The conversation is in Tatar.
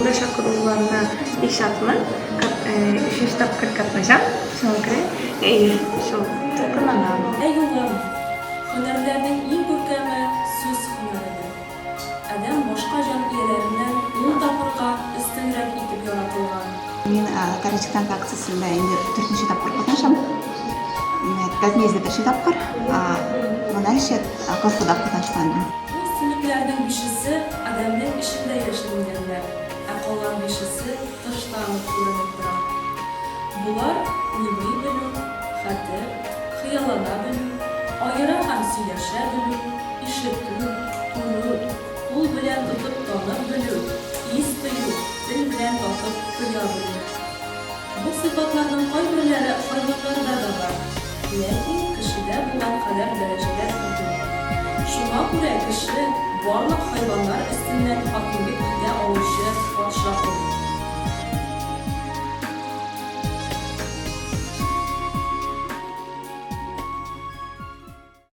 Монда чакыруларына бик шатмын. Өченче тапкыр катнашам. Шуңа күрә, әйе, шул дулкынланам. Әй улым, һөнәрләрнең иң күркәме сүз һөнәредер. Адәм башка җан ияләреннән ун тапкырга өстенрәк итеп яратылган. Мин Татар диктант акциясендә инде дүртенче тапкыр катнашам. Татньюзда беренче тапкыр, моңарчы КФУда катнашкан идем. Бу өстенлекләрнең бишесе адәмнең эчендә яшеренгәннәр, ә калган бишесе тыштан ук күренеп тора. Болар, уйлый белү, хәтер, хыяллана белү, аера һәм сөйләшә белү, ишетү, күрү, кул белән тотып танып белү, ис тою, тел белән татып тоя белү. Бу сыйфатларның кайберләре хайваннарда да бар, ләкин кешедә булган кадәр дәрәҗәдә түгел. Шуңа күрә кеше, барлык хайваннар өстеннән хакимлек итә алучы патша ул.